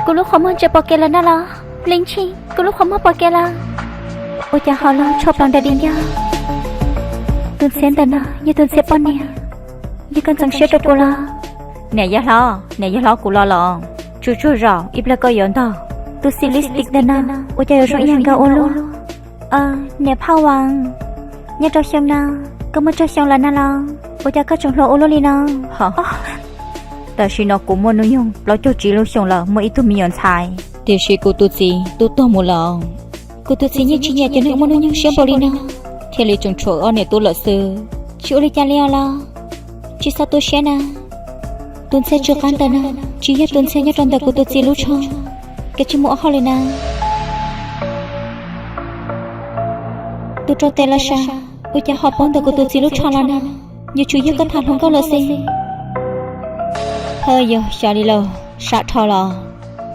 Kuv lub qhov muag tseem pom kev lawm na los? Li Ntshis, kuv lub qhov muag pom kev lawm. Ua cas ho los tsho plaws nram di ncaj? Tus ntxhiab ntawm no yog tus ntxhiab poj niam, yog koj ntxeev siab rau kuv los? Niam yawg hlob, niam yawg hlob kuv los los. Tsuag tsuag zog ib pliag koj yuav ntog. Tus xim lipstick ntawm no ua cas yuav zoo ib yam nkaus ua luaj? Niam Phaj Vas, nyob rau xyoo no koj muaj tsawg xyoo lawm na los? Ua cas koj tseem hluas ua luaj li no? Tam sim no kuv muaj hnub nyoog plaub caug tsib lub xyoo lawm, muaj ib tug me nyuam ntxhais, tiam sis kuv tus txiv twb tuag mus lawm. Kuv tus txiv yeej tsis nyiam cov neeg muaj hnub nyoog siab npaum li no, thiaj li tseem tshuav ob niam tub lawm xwb. Tsis ua li cas li os los? Tsis txhob tu siab na. Tus ntxhiab tsw qab ntawm no tsis yog tus ntxhiab nyob rau ntawm kuv tus txiv lub tsho. Kav tsij mus ua hauj lwm na. Tus rau tes los sav, ua cas ho paub ntawm kuv tus txiv lub tsho los na? Yuav tsum yog koj tham hluas nkauj lawm xwb. Hawj, yog xyov li lauj, sab dhau los.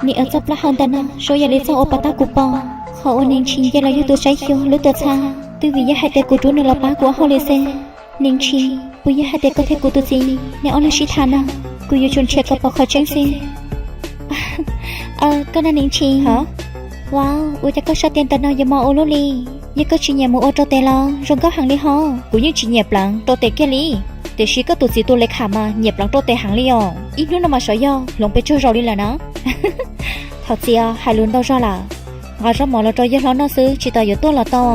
Niam, txoj plaub hau ntawm no zoo yam li txoj uas pov tau kuv pom. Qhov uas Neeg Tshis nce los yog tus saib xyuas lub tuam txhab, twb vim yog hais tias kuv rub nws los pab kuv ua hauj lwm xwb. Neeg Tshis, puas yog hais tias koj thiab kuv tus txiv neb ob leeg sib tham no? Kuv yuav tsum nrhiav kom pom qhov tseeb xwb. Koj na Neeg Tshis. Wow, ua cas koj sab tes ntawm no yuav mos ua luaj li? Yog koj tsis nyiam mus ua rau tes los zoo nkauj heev li hos. Kuv yeej tsis nyiam pleev rau tes kiag li, tiam sis koj tus txiv tus le kham mas nyiam pleev rau tes heev li os. Ib hnub no mas xyov yog hloov pes tsawg zaus li lawm na. Thov txim os, hais lus ntau zog lawm. Nqa zaub mov los rau yawg hlob noj xwb, tsis tas yuav tuaj los tau.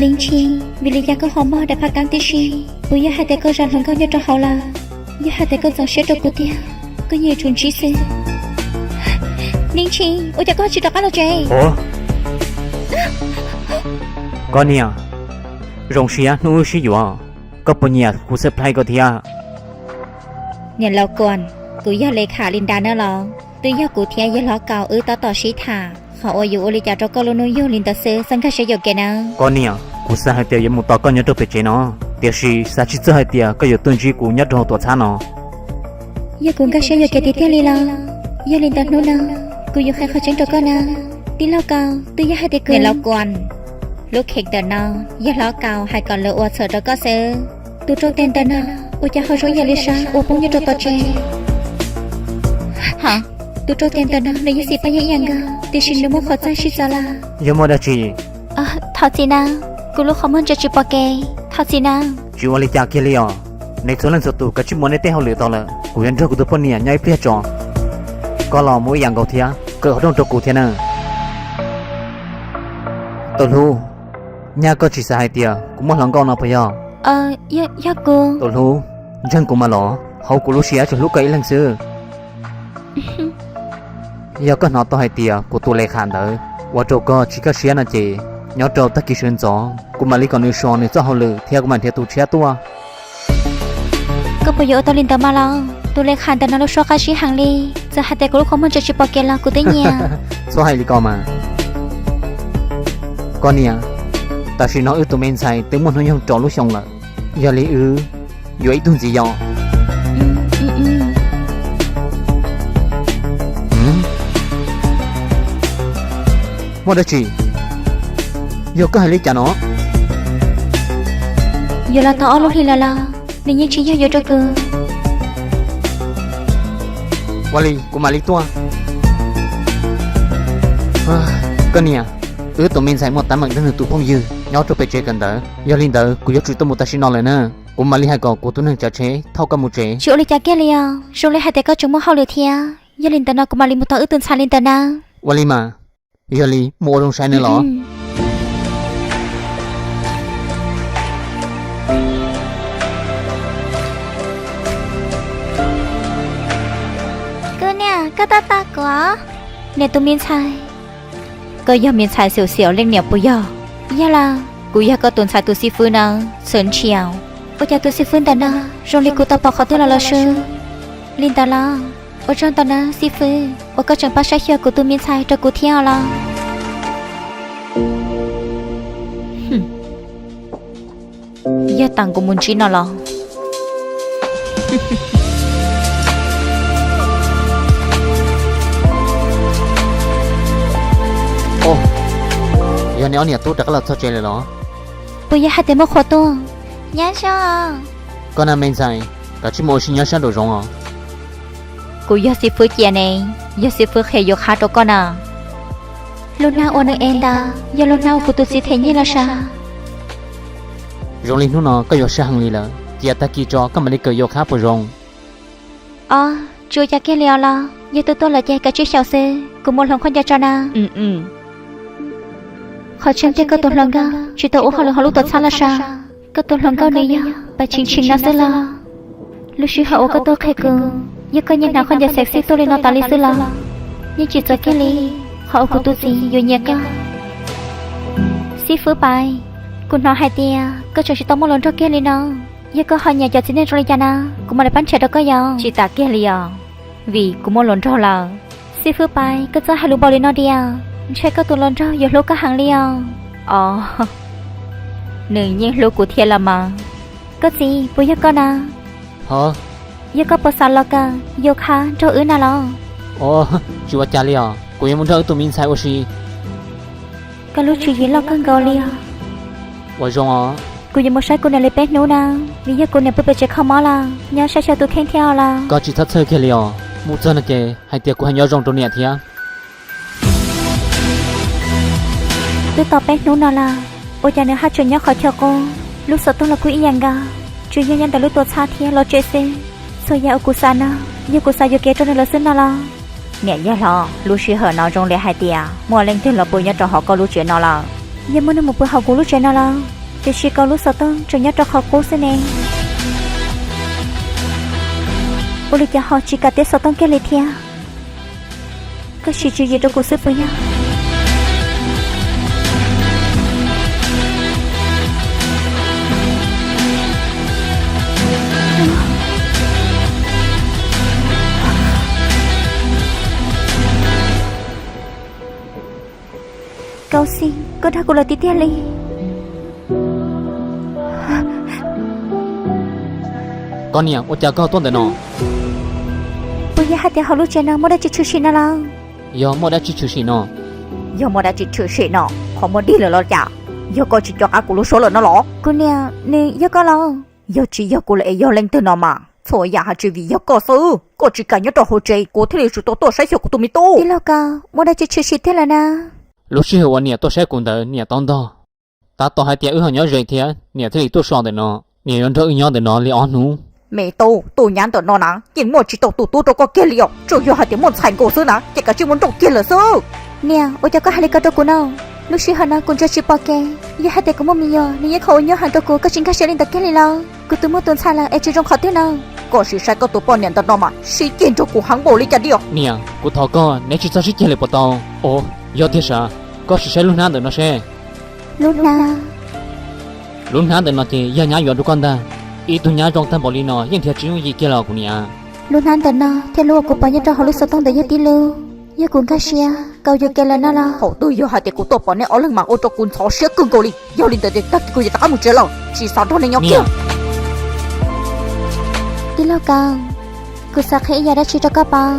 Li Ntshis, vim li cas koj ho muag daim phaj kab tib si? Puas yog hais tias koj zam hluas nkauj nyob rau hauv lawm? Yog hais tias koj ntxeev siab rau kuv tiag, koj yeej yuav tsum ntsib xwb. Li Ntshis, ua cas koj tsis rov qab los tsev? Koj niam, zoo siab hnub wb sib yuav, koj puas nyiam kuv surprise koj thiab? Niam laus Kuam, kuv yog le kham li ntawd na los? Twb yog kuv thiab yawg hlob Kaus wb tab tom sib tham, qhov uas yuav ua li cas rau koj lub hnub yug li ntawd xwb, txhob nkag siab yuam kev na. Koj niam, kuv xav hais tias yuav mus tos koj nyob rau pem tsev no, tiam sis xav tsis txog hais tias koj yuav tuaj ntsib kuv nyob rau hauv tuam txhab no. Yog kuv nkag siab yuam kev tiag tiag li los, yog li ntawd hnub no kuv yuav qhia qhov tseeb rau koj na. Tij laug Kaus, twb yog hais tias kuv... Niam laus Kuam, lub kheej ntawm no yog hlob Kaus hais kom lawv ua txhaum rau koj xwb. Tus rau tes ntawm no ua cas ho zoo ib yam li sab uas poob nyob rau tom tsev? Ha, tus rau tes ntawm no nws yog xim paj yeeb ib yam nkaus, tiam sis nws muaj qhov txaj sib txawv lawm. Yog muaj dab tsi? Thov txim nawb, kuv lub qhov muag ntsia tsis pom kev, thov txim nawb. Tsis ua li cas kiag li os. Nej txhua leej txhua tus kav tsij mus ua nej tej hauj lwm tau lawm, kuv yuav nrog kuv tus poj niam nyob ib pliag tso. Koj los muaj ib yam nkaus thiab, kawm qhov rooj rau kuv thiab na. Tus hlub, nyaj koj tsis xav hais tias kuv muaj hluas nkauj no puas yog? Yog kuv. Tus hlub, ntseeg kuv mas los, hauv kuv lub siab tsuas hlub koj ib leeg xwb. Yog koj hnov tau hais tias kuv tus le kham ntawd ua rau koj tsis kaj siab no ces, nyob rau tag kis sawv ntxov kuv mam li kom nws so nws txoj hauj lwm thiab kuv mam nrhiav tus tshiab tuaj. Koj puas yuav ua tau li ntawd mas los? Tus le kham ntawm no lub suab qab zib heev li, txawm hais tias kuv lub qhov muag ntsia tsis pom kev los kuv twb nyiam. Txhob hais li ko mas. Koj niam, tam sim no wb tus me ntxhais twb muaj hnub nyoog rau lub xyoo lawm, yog li wb yuav ib tug ntxiv yom? Muaj dab tsi? Yog koj hais li cas no? Yuav los tau ob lub hlis lawm los nws yeej tsis yog yuav rau kuv. Ua li kuv mam li tuaj. Koj niam, wb tus me ntxhais muaj teeb meem nrog nws tus phooj ywg nyob rau pem tsev kawm ntawv, yog li ntawd kuv yuav tsum tuaj mus tam sim no lawm na. Kuv mam li hais kom kuv tus neeg tsav tsheb thauj koj mus tsev. Tsis ua li cas kiag li os, zoo li hais tias koj tseem muaj hauj lwm thiab. Yog li ntawd no kuv mam li mus tos wb tus ntxhais li ntawd na. Ua li mas, yog li mus ua zoo saib nws los. Kuv niam, koj tab tab kuv. Niam tus me ntxhais, koj yog me ntxhais xyum xyum leej niam puas yog? Yog lawm. Kuv yog koj tus ntxhais tus xib fwb nawb, Xwm Ntshiaus. Ua cas tus xib fwb ntawm no zoo li kuv tau pom qhov twg los lawm xwb? Li ntawd los, ua tsaug ntau nawb xib fwb uas koj tseem pab saib xyuas kuv tus me ntxhais rau kuv thiab os los. Yog tas kuv mus ntsib no los. Yog nej ob niam tub rov qab los txog tsev lawm los? Puas yog hais tias muaj qhua tuaj? Nyob zoo. Koj na me ntxhais, kav tsij mus ua si nyob sab nraum zoov os. Kuv yog xib fwb cia ne, yog xib fwb qhia yuav qhab rau koj na. Lub hnab uas nws ev ntawd yog lub hnab uas kuv tus txiv them nyiaj los sav. Zoo li hnub no koj yuav sab heev li lawm, cia tag kis tso koj mam li kawm yuav qhab puas zoo? Os, tsis ua cas kiag li os los, yog tuaj tuaj lawm ces kav tsij xyaum xwb, kuv mus hloov khaub ncaws tso na. Qhov tseeb tiag koj tus hluas nkauj tsis tau ua hauj lwm hauv lub tuam txhab los sav. Koj tus hluas nkauj nws yog pas tshee tshee no xwb los. Lub sij hawm uas koj tuaj qhia kuv, yog koj nyiag hnav khaub ncaws sexy tuaj li no tas li xwb los, yeej tsis txaus kiag li qhov uas kuv tus txiv yuav nyiam koj. Xib fwb Paiv, kuv hnov hais tias koj tseem tsis tau muaj hluas nraug kiag li no. Yog koj ho nyiam cov txiv neej zoo li cas na, kuv mam li pab nrhiav rau koj yom. Tsis tas kiag li os, vim kuv muaj hluas nraug lawm. Xib fwb Paiv, koj txawj hais lus npaum li no diam, ntshe koj tus hluas nraug yuav hlub koj heev li os. Os, nws yeej hlub kuv thiab los mas. Koj txiv, puas yog koj na? Ho, yog koj puas xav los kawm yoga nrog wb na los? Os, tsis ua cas li os, kuv yuav mus nrog wb tus me ntxhais ua si. Koj lub tswv yim loj kawg nkaus li os. Ua zoo os. Kuv yuav mus saib kuv niam li peb hnub na, vim yog kuv niam pw pem tsev kho mob lawm, nyob saib xyuas tus kheej thiab os los. Koj tsis txhob txhawj kiag li os, mus txog no ces hais tias kuv hais nyob zoo rau niam thiab. Twb tau peb hnub no lawm, ua cas nws haj tseem nyob qhov chaw qub, lub xov tooj los kuj ib yam nkaus, tsuas yog nyob ntawm lub tuam txhab thiab los tsev xwb. Txhua yam uas kuv xav no, yog kuv xav yuam kev rau nws lawm xwb no los? Niam yawg hlob, lub sij hawm no zoo li hais tias muaj leej twg los pw nyob rau hauv koj lub tsev no lawm? Yog muaj neeg mus pw hauv kuv lub tsev no lawm, tiam sis koj lub xov tooj tseem nyob rau qhov qub xwb ne. Ua li cas ho tsis kam teb xov tooj kiag li thiab? Koj siv tswv yim rau kuv xwb puas yog? Kauxi, koj dag kuv lawm tiag tiag li. Koj niam, ua cas koj tuaj ntawm no? Puas yog hais tias hauv lub tsev no muaj dab tsi tshwm sim no los? Yog muaj dab tsi tshwm sim no? Yog muaj dab tsi tshwm sim no? Qhov muag dig lawm los cas? Yog koj tsis nco qab kuv lub suab lawm no los? Kuv niam, nws yog koj los? Yog tsis yog kuv lawm es yog leej twg no mas? Txhua yam haj tseem vim yog koj xwb, koj tsis kam nyob rau hauv tsev kuv thiaj li tsis tau tuaj saib xyuas kuv tus me tub. Tij laug Kaus, muaj dab tsi tshwm sim thiab lawm na? Lub sij hawm uas niam tuaj saib kuv ntawd niam tau ntog. Tab tom hais tias wb ho nyob ze thiab niam thiaj li tuaj so ntawm no. Niam yuav nrog wb nyob ntawm no li ob hnub. Me tub, tus nyab ntawm no na yeej muaj tsis tau tus tub rau koj kiag li os. Tsuas yog hais tias muaj ntxhais nkaus xwb na ces kav tsij mus nrauj kiag lawm xwb. Niam, ua cas koj hais li ko rau kuv no? Lub sij hawm no kuv ntsia tsis pom kev, yog hais tias kuv muaj me nyuam nws yeej kho ua nyuaj heev rau kuv, koj tsis nkag siab li ntawd kiag li los? Kuv twb muaj tus ntxhais lawm es tsis zoo qhov twg no? Koj sim saib koj tus poj niam ntawm no mas sib ceg nrog kuv heev npaum li cas diam. Niam, kuv thov koj neb tsis txhob sib ceg li puas tau? Os, yog tiag sav, koj sim saib lub hnab ntawm no seb. Lub hnab? Lub hnab ntawm no ces yog nyab yuav rau koj ntag. Ib tug nyab zoo tag npaum li no yeej nrhiav tsis yooj yim kiag los kuv niam. Lub hnab ntawm no thiab lub uas kuv pom nyob rau hauv lub xov tooj ntawd yog tib lub. Yog kuv nkag siab Kaus yuam kev lawm no los? Thaum twg yog hais tias kuv tuaj pom nej ob leeg mas ua rau kuv ntxhov siab kawg nkaus li. Yog li ntawd ces tag kis kuv yuav rov qab mus tsev lawm, tsis xav nrog nej nyob kiag. Tij laug Kaus, kuv xav qhia ib yam dab tsi rau koj paub.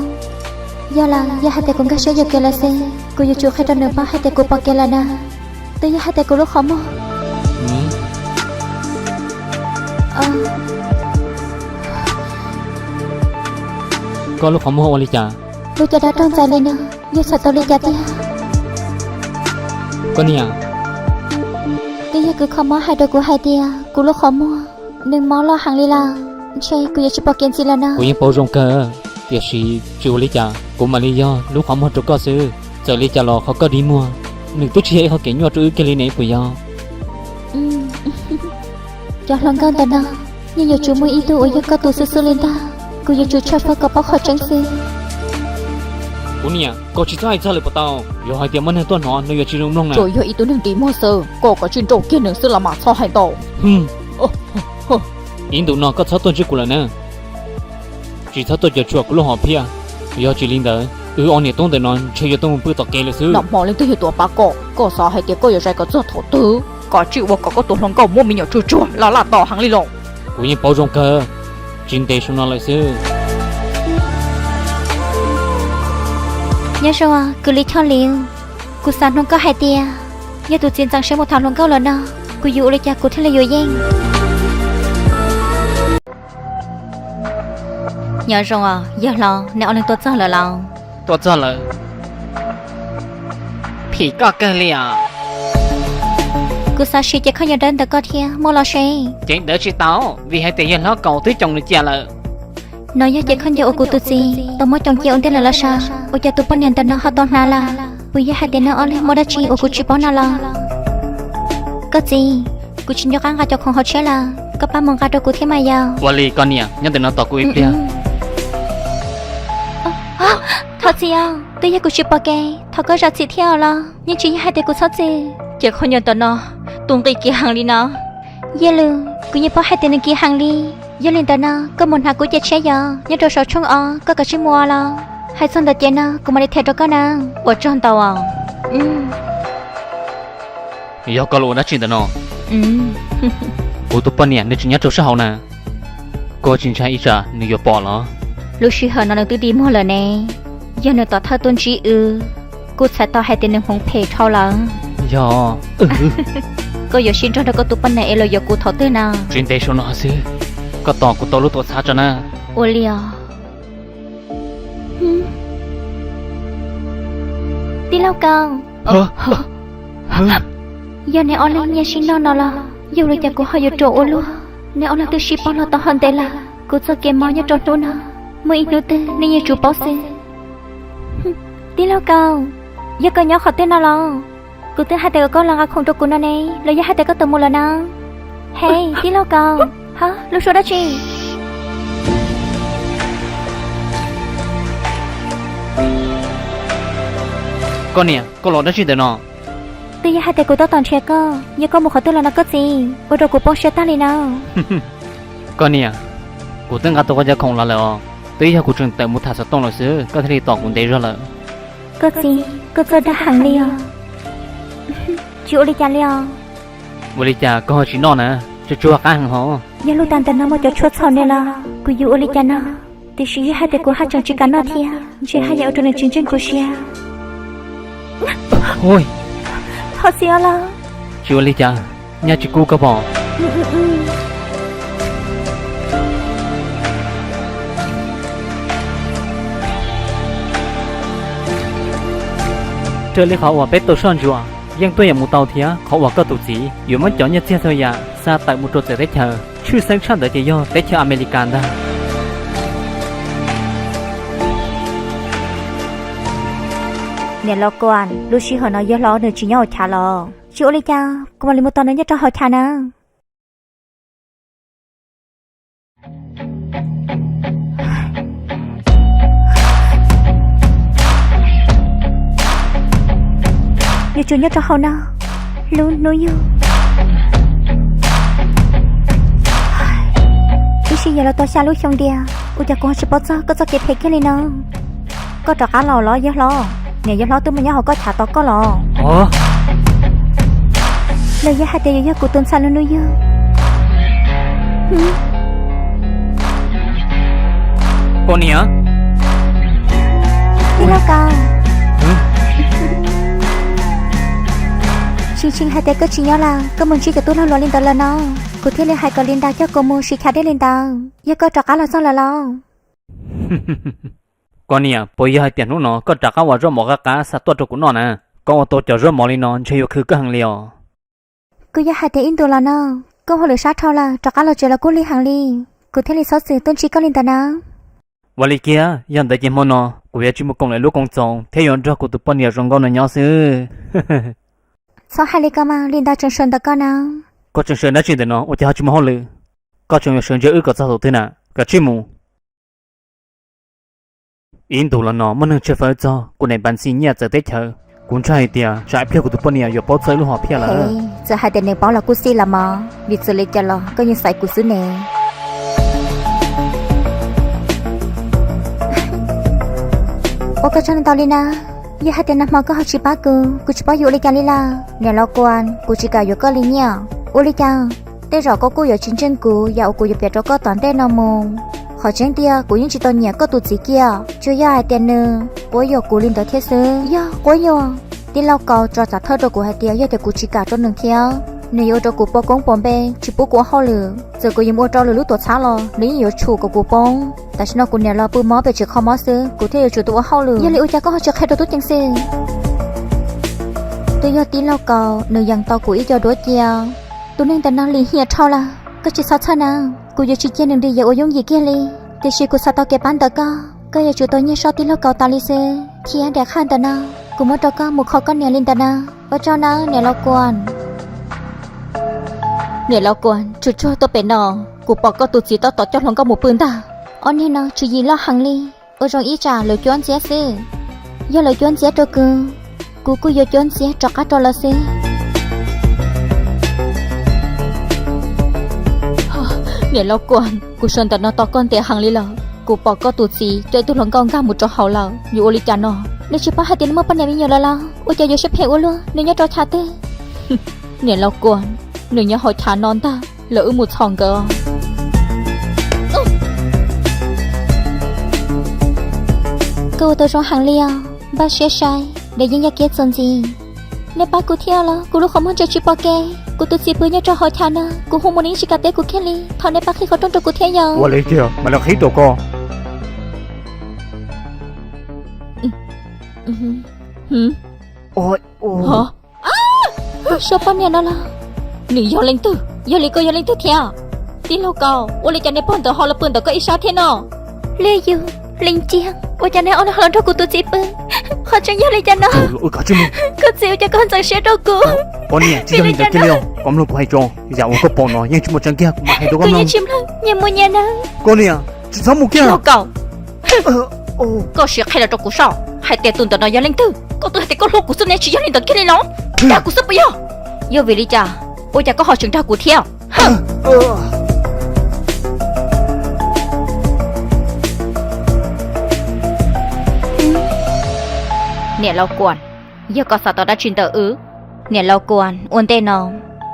Yog lawm, yog hais tias kuv nkag siab yuam kev lawm xwb, kuv yuav tsum qhia rau nws paub hais tias kuv pom kev lawm na. Twb yog hais tias kuv lub qhov muag. Koj lub qhov muag ua li cas? Lub caj dab raug ntxais li no, yog txhais tau li cas tiag? Koj niam, twb yog kuv kho mob hais rau kuv hais tias kuv lub qhov muag nws mob loj heev li lawm, ntshe kuv yuav tsis pom kev ntxiv lawm no. Kuv yeej paub zoo kawg, tiam sis tsis ua li cas, kuv mam li yog lub qhov muag rau koj xwb. Txawm li cas los qhov koj dig muag, nws twb tsis yog ib qho kev nyuaj rau wb kiag li ne puas yog? Cov hluas nkauj ntawm no yeej yuav tsum muaj ib tug uas yog koj tus xwb xwb li ntag. Kuv yuav tsum tshawb fawb kom paub qhov tseeb xwb. Kuv niam, koj tsis txhob hais txog lawm puas tau? Yog hais tias muaj neeg tuaj hnov nws yuav tsis zoo mloog na. Tsuas yog ib tug neeg dig muag xwb, koj kav tsij nrauj kiag nws xwb los mas txhob hais ntau. Ib ntus no koj txhob tuaj ntsib kuv lawm na. Tsis txhob tuaj cuam tshuam kuv lub hom phiaj, yog tsis li ntawd wb ob niam tub ntawm no ntshe yuav tau mus pw tom kev lawm xwb. Nag hmo leej twg yog tus pab koj? Koj xav hais tias koj yuav zais kom txog thaum twg? Koj tsis ua kom koj tus hluas nkauj muaj me nyuam tsuag tsuag laj laj tos heev li los? Kuv yeej paub zoo kawg, tsis ntev saum no lawm xwb. Nyob zoo kwv Lis Choj Liv, kuv xav nug koj hais tias, yog tus txiv ntxeev siab mus tham hluas nkauj lawm no, kuv yuav ua li cas kuv thiaj li yuav yeej? Nyob zoo os yawg hlob, neb ob leeg tuaj txog lawm los? Tuaj txog lawm. Phim koj kawg li os. Kuv xav siv cev khaub ncaws dawb ntawm koj thiab muab los seb. Ceev dawb tsis tau, vim hais tias yawg hlob Kaus twb coom nws cia lawm. No yog cev khaub ncaws uas kuv tus txiv tau muab coom cia ua ntej lawm los sav, ua cas tus poj niam ntawm no ho tau hnav lawm? Puas yog hais tias neb ob leeg muaj dab tsi uas kuv tsis paub no los? Koj txiv, kuv tsis nco qab nqa cov khoom hauv tsheb lawm, koj pab mus nqa rau kuv thiab mas yau. Ua li koj niam, nyob ntawm no tos kuv ib pliag. Thov txim os, twb yog kuv tsis pom kev, thov koj zam txim thiab os los. Yeej tsis yog hais tias kuv txhob txwm. Ces qhov nyob ntawm no, tus nqi kiag heev li no. Yawg Lwm, kuv yeej paub hais tias nws kiag heev li. Yog li ntawd no koj mus hnav kuv cev tsheb yos nyob rau saum tshooj os, koj kav tsij mus os los. Hais txog ntawm cev no kuv mam li them rau koj na. Ua tsaug ntau os. Yog koj los ua dab tsi ntawm no? Kuv tus poj niam nws tseem nyob rau sab hauv na. Koj tsis ntshai ib tsam nws yuav pom los? Lub sij hawm no nws twb dig muag lawm ne. Yog nws tom thawj tuaj ntsib wb, kuv txhais tau hais tias nws hmoov phem dhau lawm. Yog, koj yuav sib nrog nrog koj tus poj niam es los yuav kuv thaum twg na? Tsis ntev saum no xwb, koj tos kuv tau lub tuam txhab tso na. Ua li os. Tij laug Kaus, yog neb ob leeg nyiam sib noj no los, yog li cas kuv ho yuav ruam ua luaj? Neb ob leeg twb sib paub los tau hov ntev lawm, kuv txoj kev mob nyob rau hnub no, muaj ib hnub twg nej yeej tsum paub xwb. Tij laug Kaus, yog koj nyob qhov twg no los? Kuv twb hais tias kom koj los nqa khoom rau kuv no ne, los yog hais tias koj tawm mus lawm na? Hej, tij laug Kaus, ha, lub suab dab tsi? Koj niam, koj los dab tsi ntawm no? Twb yog hais tias kuv tab tom nrhiav koj, yog koj mus qhov twg los no koj txiv, ua rau kuv poob siab tag li na. Koj niam, kuv twb nqa tau koj cov khoom los lawm os, twb yog kuv tseem tawm mus tham xov tooj lawm xwb koj thiaj li tos kuv ntev zog lawm. Koj txiv, koj txawj dag heev li os. Tsis ua li cas li os. Ua li cas koj ho tsis noj na? Tsuag tsuag qab heev hos. Yog lub tas ntawm no muaj cov tshuaj txhaum ne los kuv yuav ua li cas noj? Tiam sis yog hais tias kuv haj tseem tsis kam noj thiab, ntshe haj yam ua rau nws tsis ntseeg kuv siab. Thov txim os los. Tsis ua li cas, nyaj tsis kub koj pom. Raws li qhov uas peb tau soj ntsuam, yeej tuaj yeem mus tau thiab qhov uas koj tus txiv yuav muab cov nyiaj txiag txhua yam xa tawm mus rau txawv teb chaws, tshwj xeeb tshaj ntawd ces yog teb chaws Amelikas ntag. Niam Los Kuas, lub sij hawm no yawg hlob nws tsis nyob hauv chav los? Tsis ua li cas, kuv mam li mus tos nws nyob rau hauv chav na. Nws tsuas nyob rau hauv no. Lub hnub yug, ib sij yuav los tau xya lub xyoo tiag, ua cas kuv ho tsis paub txog koj txoj kev phem kiag li no? Koj rov qab los los yawg hlob? Niam yawg hlob twb mus nyob hauv koj chav tos koj los? Los yog hais tias yuav yog kuv tus ntxhais lub hnub yug? Koj niam. Tij laug Kaus, tsis ntseeg hais tias koj tsis nyob lawm, koj mus ntsib cov tub lag luam li ntawd lawm no, kuv thiaj li hais kom Linda coj kuv mus sim chav dej li ntawd. Yog koj rov qab los txog lawm los? Koj niam, puas yog hais tias hnub no koj rov qab ua zaub mov qab qab xa tuaj rau kuv noj na? Koj ua tau cov zaub mov li no ntshe yuav khwv koj heev li os. Kuv yog hais tias ib ntus los no koj ua lwm sab dhau lawm, rov qab los tsev los kuj lig heev li, kuv thiaj li xov xwm tuaj ntsib koj li ntawd na. Ua li kiag, yog ntawd ces hmo no kuv yuav tsis mus koom lawv lub koom txoos thiab yuav nrog kuv tus poj niam zoo nkauj no nyob xwb. Txhob hais li ko mas, Linda tseem sawv ntawm koj na. Koj tseem sawv dab tsi ntawm no, ua cas ho tsis mus hauj lwm? Koj tseem yuav sawv ntsia wb kom txog thaum twg na? Kav tsij mus. Ib ntus los no muaj neeg tshawb fawb txog kuv daim npas ntxi nyiaj txawv teb chaws, kuv ntshai hais tias tsam ib pliag kuv tus poj niam yuav paub txog ib lub hom phiaj lawm. Txawm hais tias nws paub los kuj xij los mog, vim txawm li cas los koj yeej xaiv kuv xwb ne. Ua koj tsaug ntau li na. Yog hais tias nag hmo koj ho tsis pab kuv, kuv tsis paub yuav ua li cas li lawm. Niam Los Kuas, kuv tsis kam yuav koj li nyiaj. Ua li cas? Tej zaum koj kuj yuav tsis ntseeg kuv yam uas kuv yuav piav rau koj tom ntej no mus. Qhov tseeb tiag kuv yeej tsis tau nyiam koj tus txiv kiag, tsuas yog hais tias nws quab yuam kuv li ntawd thiab xwb. Yog quab yuam? Tij laug Kaus tso txav thawj rau kuv hais tias yog tias kuv tsis kam rau nws thiab, Nws yuav ua rau kuv poob koob poob npe, tsis pub kuv ua hauj lwm. Txawm kuv yuav mus ua rau lwm lub tuam txhab los nws yeej yuav tshum kom kuv poob. Tam sim no kuv niam los pw mob pes tsis kho mob xwb, kuv thiaj yuav tsum tau ua hauj lwm. Yog li ua cas koj ho tsis qhia rau tub ceev xwm? Twb yog tij laug Kaus nws yeem tau kuv ib co duab cia. Tus neeg ntawm no lim hiam dhau lawm, koj tsis txhob txhawj nawb. Kuv yuav tsis cia nws nrhiav ua yooj yim kiag li. Tiam sis kuv xav tau kev pab ntawm koj, koj yuav tsum tau nyiag soj tij laug Kaus tas li xwb, thiab daim qhaj ntawm no kuv muab rau koj mus kho koj niam li ntawm no. Ua tsaug nawb niam laus Kuam. Niam laus Kuam, tsuag tsuag tuaj pem no, kuv pom koj tus txiv tab tom coj hluas nkauj mus pw ntag. Ob niag no tswv yim loj heev li, ua zoo ib tsam lawv cuab ntxiab xwb. Yog lawv cuab ntxiab rau kuv, kuv kuj yuav cuab ntxiab rov qab rau lawv xwb. Niam laus Kuam, kuv sawv ntawm no tos koj ntev heev li lawm. Kuv pom koj tus txiv coj ib tug hluas nkauj nkag mus rau hauv lawm, yuav ua li cas no? Nws tsis paub hais tias nws muaj poj niam me nyuam lawm los? Ua cas yuav siab phem ua luaj, nws nyob rau chav twg? Niam laus Kuam, nws nyob hauv chav no ntag, lawv wb mus txhom nkawd. Koj ua tau zoo heev li os, npaj siab sai, nws yeej yaj kiab txuas ntxiv. Nej pab kuv thiab los, kuv lub qhov muag ntsia tsis pom kev. Kuv tus txiv pw nyob rau hauv chav no, kuv hu mus nws yeej tsis kam teb kuv kiag li. Thov nej pab qhib qhov rooj rau kuv thiab yom. Ua li tiag, mam li qhib rau koj. Sab poj niam no los, nws yog leej twg? Yog li koj yog leej twg thiab? Tij laug Kaus, ua li cas nej pog ntawd ho los pw ntawm koj ib sab thiab no? Liaj Yug, Leej Ciab, ua cas nej ob leeg ho los nrog kuv tus txiv pw? Qhov tseeb yog li cas no? Koj txiv ua cas koj ntxeev siab rau kuv? Poj niam, tsis yog li ntawd kiag li os. Koj mloog kuv hais tso, yam uas koj pom no yeej tsis muaj tseeb kiag, kuv mam hais rau koj mloog. Nyias mloog, nyias mus nyias nawb. Koj niam, tsis txhob mus kiag. Tij laug Kaus, koj sim qhia los rau kuv soj hais tias tus ntawm no yog leej twg. Koj twb hais tias koj hlub kuv xwb ne, tsis yog li ntawd kiag li los? Dag kuv xwb puas yog? Yog vim li cas ua cas koj ho tseem dag kuv thiab? Niam laus Kuam, yog koj xav tau dab tsi ntawm wb? Niam laus Kuam, ua ntej no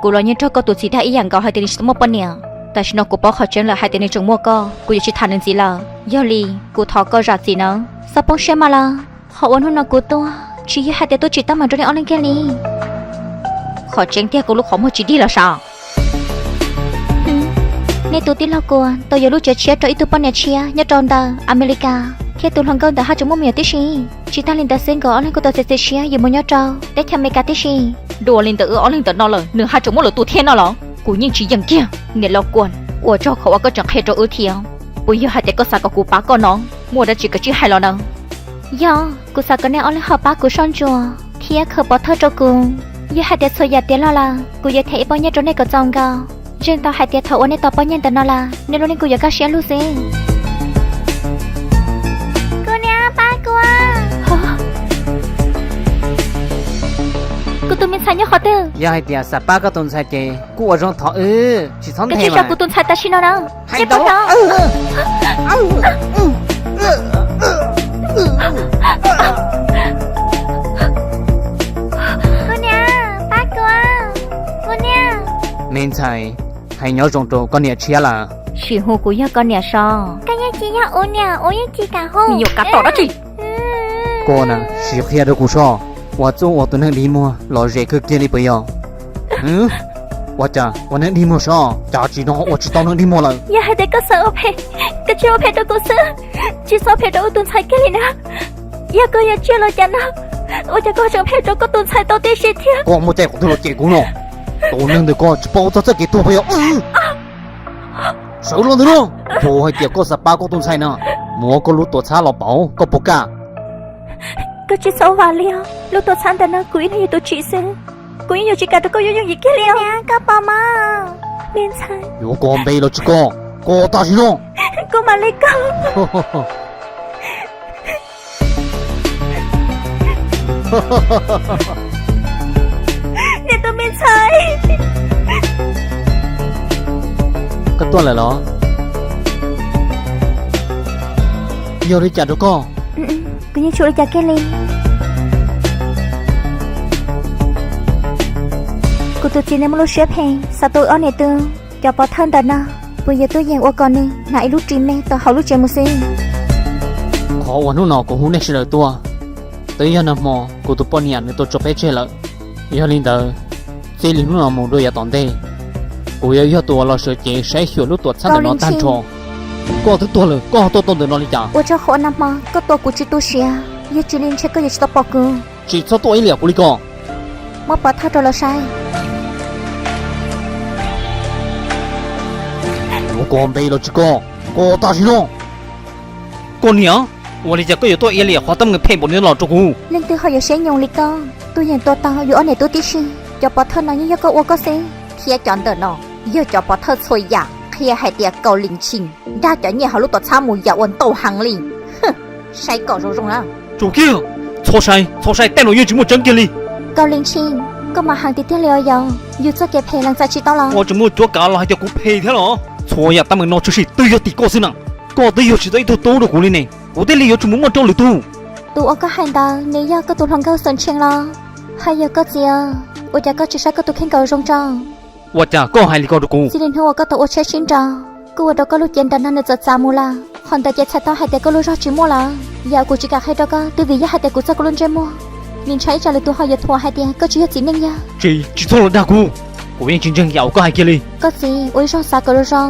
kuv los yeej raug koj tus txiv dag ib yam nkaus hais tias nws tsis tau muaj poj niam. Tam sim no kuv paub qhov tseeb lawm hais tias nws tseem muaj koj, kuv yuav tsis tham nws ntxiv lawm. Yog li kuv thov koj zam txim nawb. Txhob poob siab mas los, qhov uas hnub no kuv tuaj tsis yog hais tias tuaj tsim teeb meem rau nej ob leeg kiag li. Qhov tseeb tiag koj lub qhov muag tsis dig los sav. Nej tus tij laug Kuam tau yuav lub tsev tshiab rau ib tug poj niam tshiab nyob rau ntawm Amelikas, thiab tus hluas nkauj ntawd haj tseem muaj me nyuam tib si. Tsis tag li ntawd xwb nkaus ob leeg kuj tau txiav txim siab yuav mus nyob rau teb chaws Amelikas tib si. Dua li ntawm wb ob leeg ntawm no lawm nws haj tseem muaj lwm tus thiab no los? Kuv yeej tsis yeem kiag. Niam laus Kuam, ua tsaug qhov uas koj tseem qhia rau wb thiab. Puas yog hais tias koj xav kom kuv pab koj no? Muaj dab tsi koj tsij hais los nawb. Yog, kuv xav kom nej ob leeg ho pab kuv soj ntsuam thiab khaws pov thawj rau kuv. Yog hais tias txhua yam tiav los lawm, kuv yuav them ib pob nyiaj rau nej kom txaus nkaus. Ntseeg tau hais tias thaum uas nej tau pob nyiaj ntawm no lawm, nej lub neej kuj yuav kaj siab lug xwb. Kuv niam, pab kuv. Kuv tus me ntxhais nyob qhov twg? Yog hais tias xav pab koj tus ntxhais ces kuj ua zoo thov wb, tsis txhob nthe. Koj tsis zam kuv tus ntxhais tam sim no na. Hais ntau. Kuv niam, pab kuv. Kuv niam. Me ntxhais, hais nyob zoo rau koj niam tshiab lawm. Sim hu kuv yog koj niam so. Koj yeej tsis yog ua niam, ua yeej tsis kam hu. Me nyuam kav tom dab tsi? Koj na, sim qhia rau kuv soj, ua txuj ua tus neeg dig muag los ze kawg kiag li puas yog? Ua cas ua neeg dig muag soj, cas tsis no ua tsis tau neeg dig muag lawm? Yog hais tias koj xav ua phem, koj tsis ua phem rau kuv xwb, tsis txhob phem rau wb tus ntxhais kiag li na. Yog koj yuav tsiaj los cas no, ua cas koj tseem phem rau koj tus ntxhais tau tib si thiab? Koj muaj cai qhov twg los cem kuv no? Tus neeg ntawm koj tsis paub txog txoj kev tuag puas yog? Sawv los ntawm no. Yog hais tias koj xav pab koj tus ntxhais na, muab koj lub tuam txhab los pauv, koj puas kam? Koj tsis txhob vam li os, lub tuam txhab ntawm no kuv ib leeg yog tus tsim xwb. Kuv yeej yuav tsis kam rau koj yooj yooj yim kiag li os. Koj pom mog, me ntxhais. Yuav koj npe los tsis koj, koj tam sim no. Kuv mam li koj. Niam tus me ntxhais. Koj tuaj lawm los? Yog li cas rau koj? Kuv yeej tsis ua li cas kiag li. Kuv tus txiv nws muaj lub siab phem xav tua wb ob niam tub. Cov pov thawj ntawm no puas yuav tuaj yeem ua kom nws hnav ib lub ris me tom hauv lub tsev mus xwb? Qhov uas hnub no kuv hu nej sawv daws tuaj, twb yog nag hmo kuv tus poj niam nws tua tso peb tseg lawm. Yog li ntawd, Txij li hnub no mus rau yav tom ntej, kuv yuav yog tus uas los sawv cev saib xyuas lub tuam txhab ntawm no tag nrho. Koj twb tuag lawm, koj ho tuaj tau ntawm no li cas? Ua tsaug qhuav nag hmo koj tua kuv tsis tu siav, yog tsis li ntshe koj yuav tsis tau pom kuv. Tsis txhob tuaj ib liam kuv li ko. Muab pov thawj rau los saib. Yuav koj npe los tsis koj, koj tam sim no. Koj niam, ua li cas koj yuav tuaj ib liam qhov teeb meem phem npaum li no los rau kuv? Leej twg ho yuav siab nyoos li koj, tus yeej tua tau yus ob niam tub tib si. Cov pov thawj no yeej yog koj ua koj xwb, thiab cov ntawm no yog cov pov thawj txhua yam qhia hais tias Kaus Lis Ntshis dag cov nyiaj hauv lub tuam txhab mus yam ua ntau heev li. Saib kom zoo zoo na. Tsum kiag, txhob saib, txhob saib, tej no yeej tsis muaj tseeb kiag li. Kaus Lis Ntshis, koj mas heev tiag tiag li os yau, yus txoj kev phem lees txais tsis tau los? Koj tseem muaj cuab kav los hais tias kuv phem thiab los? Txhua yam teeb meem no tshwm sim twb yog tim koj xwb na. Koj twb yug tsis tau ib tug tub rau kuv li ne, kuv thiaj li yuav tsum mus muaj rau lwm tus. Tus uas koj hais ntawd nws yog koj tus hluas nkauj Xwm Tsheej los? Haj yog koj txiv, ua cas koj tsis saib koj tus kheej kom zoo tso? Ua cas koj hais li ko rau kuv? Txij li hnub uas koj tau ua tshiab sib nraus, kuj ua rau koj lub cev nram no nws txawm txav mus lawm. Qhov ntawd ces txhais tau hais tias koj lub zog tsis muaj lawm. Yam kuv tsis kam qhia rau koj twb vim yog hais tias kuv txog koj lub ntsej muag, nws ntshai ib tsam lwm tus ho yuav thuam hais tias koj tsis yog txiv neej yawg. Tsis, tsis txhob los dag kuv, kuv yeej tsis ntseeg yam uas koj hais kiag li. Koj txiv, ua ib zaug xav kom zoo zoo,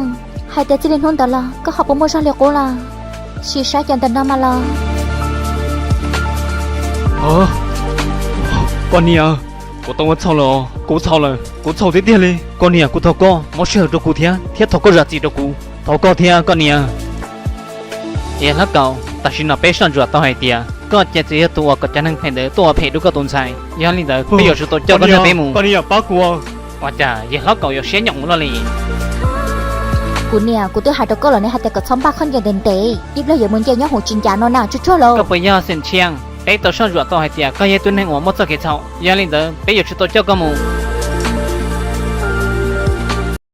hais tias txij li hnub ntawd los koj ho puas muaj zog li qub lawm? Sim saib cov ntawm no mas los. Koj niam, kuv tau ua txhaum lawm, kuv txhaum lawm, kuv txhaum tiag tiag li. Koj niam, kuv thov koj muab sij hawm rau kuv thiab, thiab thov koj zam txim rau kuv, thov koj thiab koj niam. Yawg hlob Kaus, tam sim no peb soj ntsuam tau hais tias koj ces txawm yog tus uas kom cov neeg phem ntawd tuaj ua phem rau koj tus ntxhais, yog li ntawd peb yuav tsum tau coj koj nrog peb mus. Ua cas yawg hlob Kaus yuav siab nyoos ua luaj li? Kuv niam, kuv twb hais rau koj los ne hais tias kom txhob npaj khaub ncaws ntev ntev, ib pliag yuav mus nce nyob hauv tsis ncav no na, tsuj tsuag lauj. Koj puas yog Xwm Tsheej? Peb tau soj ntsuam tau hais tias koj yog ib tug neeg uas muaj txoj kev txhaum, yog li ntawd peb yuav tsum tau coj koj mus.